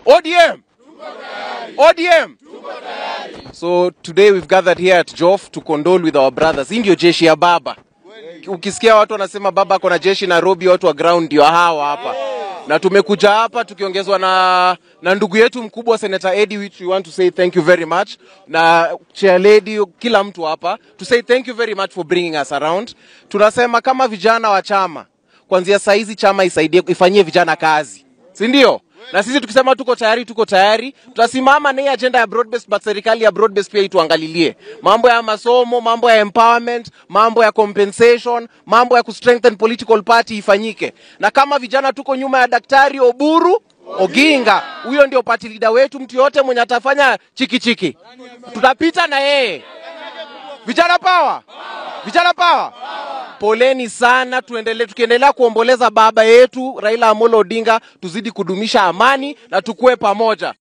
ODM! ODM! So today we've gathered here at Joff to condole with our brothers. Hii ndio jeshi ya baba. Ukisikia watu wanasema baba ako na jeshi Nairobi, watu wa ground ndio hawa hapa. Na tumekuja hapa tukiongezwa na ndugu yetu mkubwa Senator Eddie, which we want to say thank you very much, na chair lady, kila mtu hapa to say thank you very much for bringing us around. Tunasema kama vijana wa chama, kuanzia saizi chama isaidie, ifanyie vijana kazi, si ndio? Na sisi tukisema tuko tayari, tuko tayari. Tutasimama na hii agenda ya broad based, but serikali ya broad based pia ituangalilie mambo ya masomo, mambo ya empowerment, mambo ya compensation, mambo ya kustrengthen political party ifanyike. Na kama vijana tuko nyuma ya Daktari Oburu Oginga, huyo ndio party leader wetu. Mtu yote mwenye atafanya chiki chiki, tutapita na yeye. Vijana power! Vijana power! Poleni sana, tuendelee tukiendelea kuomboleza baba yetu Raila Amolo Odinga, tuzidi kudumisha amani na tukue pamoja.